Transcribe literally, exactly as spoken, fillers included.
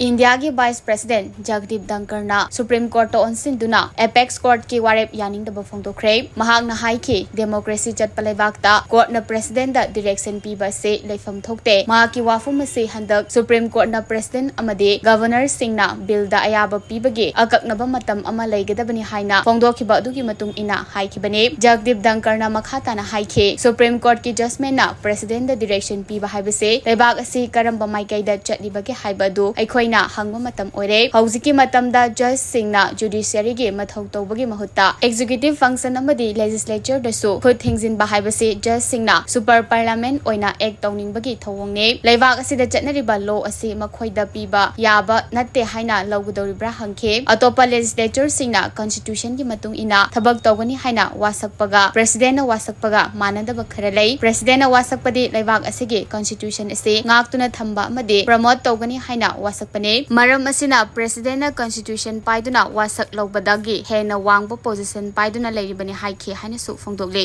ꯏꯟꯗꯤꯌꯥꯒꯤ Vice President ꯖꯒꯗꯤꯞ ꯙꯪꯀꯔꯅ Supreme Courtꯇ ꯑꯣꯟꯁꯤꯟꯗꯨꯅ Apex Courtꯀꯤ ꯋꯥꯔꯦꯞ ꯌꯥꯅꯤꯡꯗꯕ ꯐꯣꯡꯗꯣꯛꯈ꯭ꯔꯦ꯫ ꯃꯍꯥꯛꯅ ꯍꯥꯏꯈꯤ, democracy ꯆꯠꯄ ꯂꯩꯕꯥꯛꯇ courtꯅ Presidentꯗ direction ꯄꯤꯕ ꯑꯁꯤ ꯂꯩꯐꯝ ꯊꯣꯛꯇꯦ꯫ ꯃꯍꯥꯛꯀꯤ ꯋꯥꯐꯝ ꯑꯁꯤ ꯍꯟꯗꯛ Supreme Courtꯅ President ꯑꯃꯗꯤ Governorꯁꯤꯡꯅ billꯗ ꯑꯌꯥꯕ ꯄꯤꯕꯒꯤ ꯑꯀꯛꯅꯕ ꯃꯇꯝ ꯑꯃ ꯂꯩꯒꯗꯕꯅꯤ ꯍꯥꯏꯅ ꯐꯣꯡꯗꯣꯛꯈꯤꯕ ꯑꯗꯨꯒꯤ ꯃꯇꯨꯡ ꯏꯟꯅ ꯍꯥꯏꯈꯤꯕꯅꯤ꯫ ꯖꯒꯗꯤꯞ ꯙꯪꯀꯔꯅ ꯃꯈꯥ ꯇꯥꯅ ꯍꯥꯏꯈꯤ, Supreme Courtꯀꯤ judgementꯅ Presidentꯗ direction ꯄꯤꯕ ꯍꯥꯏꯕꯁꯤ ꯂꯩꯕꯥꯛ ꯑꯁꯤ ꯀꯔꯝꯕ ꯃꯥꯏꯀꯩꯗ ꯆꯠꯂꯤꯕꯒꯦ ꯍꯥꯏꯕ ꯑꯗꯨ ꯑꯩꯈꯣꯏꯅ ꯍꯪꯕ ꯃꯇꯝ ꯑꯣꯏꯔꯦ꯫ ꯍꯧꯖꯤꯛꯀꯤ ꯃꯇꯝꯗ judgeꯁꯤꯡꯅ judiciaryꯒꯤ ꯃꯊꯧ ꯇꯧꯕꯒꯤ ꯃꯍꯨꯠꯇ executive function ꯑꯃꯗꯤ legislatureꯗꯁꯨ ꯈꯨꯠ ꯊꯤꯡꯖꯤꯟꯕ ꯍꯥꯏꯕꯁꯤ judgeꯁꯤꯡꯅ super parliament ꯑꯣꯏꯅ act ꯇꯧꯅꯤꯡꯕꯒꯤ ꯊꯧꯑꯣꯡꯅꯤ꯫ ꯂꯩꯕꯥꯛ ꯑꯁꯤꯗ ꯆꯠꯅꯔꯤꯕ law ꯑꯁꯤ ꯃꯈꯣꯏꯗ ꯄꯤꯕ ꯌꯥꯕ ꯅꯠꯇꯦ ꯍꯥꯏꯅ ꯂꯧꯒꯗꯧꯔꯤꯕ꯭ꯔꯥ ꯍꯪꯈꯤ꯫ ꯑꯇꯣꯞꯄ legislatureꯁꯤꯡꯅ constitutionꯒꯤ ꯃꯇꯨꯡ ꯏꯟꯅ ꯊꯕꯛ ꯇꯧꯒꯅꯤ ꯍꯥꯏꯅ ꯋꯥꯁꯛꯄꯒ Presidentꯅ ꯋꯥꯁꯛꯄꯒ ꯃꯥꯟꯅꯗꯕ ꯈꯔ ꯂꯩ꯫ Presidentꯅ ꯋꯥꯁꯛꯄꯗꯤ ꯂꯩꯕꯥꯛ ꯑꯁꯤꯒꯤ constitution ꯑꯁꯤ ꯉꯥꯛꯇꯨꯅ ꯊꯝꯕ ꯑꯃꯗꯤ promote ꯇꯧꯒꯅꯤ ꯍꯥꯏꯅ ꯋꯥꯁꯛꯄꯅꯤ꯫ ꯃꯔꯝ ꯑꯁꯤꯅ Presidentꯅ constitution ꯄꯥꯏꯗꯨꯅ ꯋꯥꯁꯛ ꯂꯧꯕꯗꯒꯤ ꯍꯦꯟꯅ ꯋꯥꯡꯕ position ꯄꯥꯏꯗꯨꯅ ꯂꯩꯔꯤꯕꯅꯤ ꯍꯥꯏꯈꯤ ꯍꯥꯏꯅꯁꯨ ꯐꯣꯡꯗꯣꯛꯂꯤ꯫